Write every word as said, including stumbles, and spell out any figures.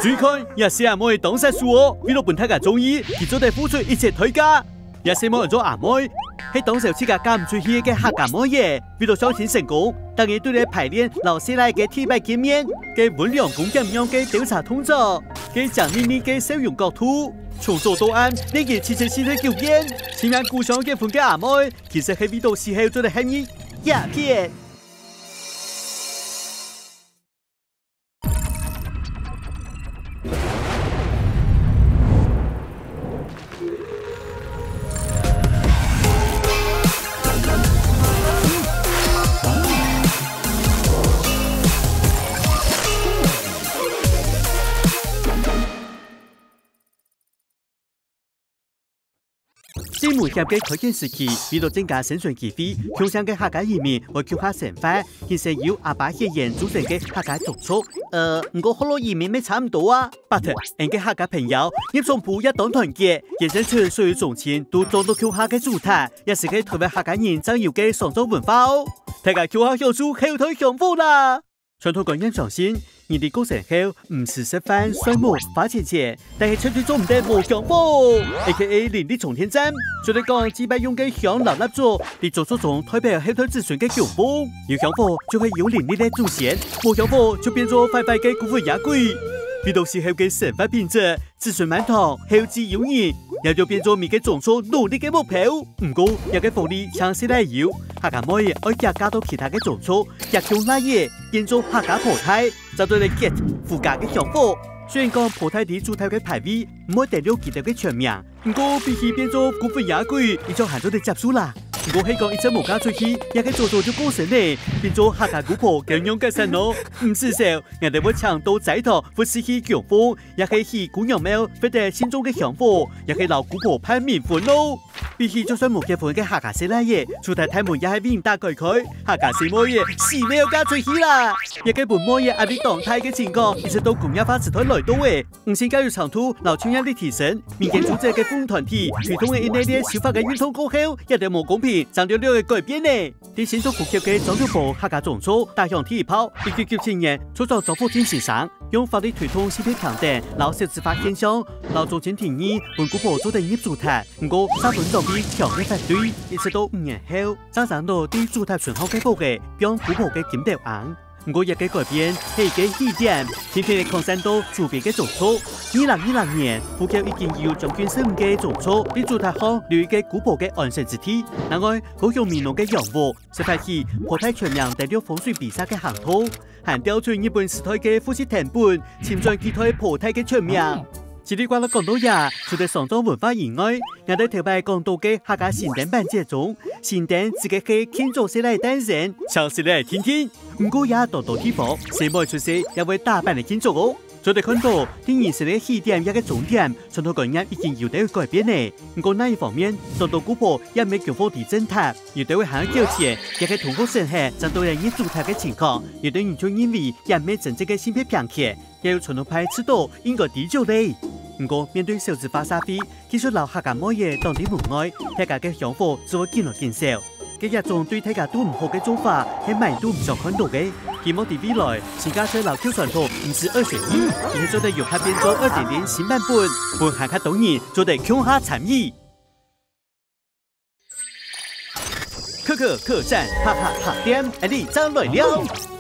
注意看，這細阿妹當煞手哦，為了分大家中意，佢做得付出一切代價。這細妹安做阿妹，係當少自家嫁毋出去个客家妹仔。為了相親成功，逐日都在排練摎細賴个第一擺見面，該溫良恭儉讓个兜查動作，該笑瞇瞇个笑容角度，從早到暗，練佢七七四十九遍。親像故鄉結婚个阿妹，其實係為到死後做得喊你詐騙。 最危險个開卷時期，為了增加生存機會，共姓个客家移民會共下生活，形成由阿爸血緣組成个客家宗族。呃，毋過學老移民乜差毋多啊。But，𠊎个客家朋友，入場部也當團結，延伸出所有宗親都裝到共下个主題，也係个台灣客家人正有个喪葬文化哦。大家共下享受後代香火啦！ 傳統觀念相信，人在過身後，毋使食飯、睡目、花錢錢，但係絕對做毋得無香火，A K A人力充電站。所以講，祭拜用个香摎蠟燭，在宗族中代表後代子孫个供奉。有香火就會有靈力个祖先，無香火就變做壞壞个孤魂野鬼。為到死後个生活品質， 子孫滿堂，後繼有人，這就變做每個宗族努力个目標。毋過，這個福利淨細賴有，客家妹仔愛遽嫁到其他个宗族，遽降倈仔，變做客家婆太，正對來get附加个香火。雖然講婆太在主題个牌位毋會登錄佢兜个全名，毋過比起變做孤魂野鬼，一樣還做得接受啦。毋過係講一隻無嫁出去，這個早早就過身了，變做客家姑婆，該仰結煞呢？毋使愁，𠊎兜會請到齋堂佛寺去供奉， 也係去姑娘廟，發得信眾个香火，也係摎姑婆辦冥婚咯。比起就算無結婚个客家細倈仔，出大大門也係為人打開開，客家細妹仔死命嫁出去啦！這個分妹仔壓力當大个情況，一直到工業化時代來到誒，女性教育程度摎就業率提升，民間組織个婦女團體推動个一系列修法个運動過後，這兜無公平，正略略个改變呢。 在新竹府級个樟樹埔客家宗族打響第一炮。一九九七年，族長莊福進先生用法律推動性別平等摎少子化現象，摎宗親定義分姑婆做得入祖塔，毋過煞分長輩強烈反對。一直到五年後，正生到在祖塔脣項个屋仔，放姑婆个金斗罌。 毋過這個改變係一個起點，天天个擴散到周邊个宗族。二零二零年，府口已經有將近十五個宗族在祖塔項留一個姑婆个安身之地。另外，高雄美濃个楊屋，十八期婆太全名登入風水比賽个行頭，還調出日本時代个戶籍謄本，尋轉幾代婆太个全名。 嘰里呱啦講到這，除了喪葬文化以外，𠊎兜頭擺講到个客家神燈板節中，神燈指个係慶祝細倈誕生，請細倈定定。毋過也當多地方，細妹出世也會打扮來慶祝哦。做得看到，在人生个起點也个終點，傳統觀念已經有兜改變呢。毋過另一方面，當多姑婆也毋係供奉在正塔，有兜還愛繳錢，也係通過審核正到來入祖塔个情況，有兜人就認為也毋係真正个性別平權， 也有傳統派試著應該知足咧。毋過，面對少子化社會，繼續摎客家妹仔擋在門外，大家个香火只會緊來緊少。該這種對大家都毋好个做法，係麼人都毋想看到个。希望在未來，新加坡摎舊傳統毋使二選一，而係做得融合變做二點零新版本，分還較多人做得共下參與。 可可客棧，哈哈客店，恁呢正來尞。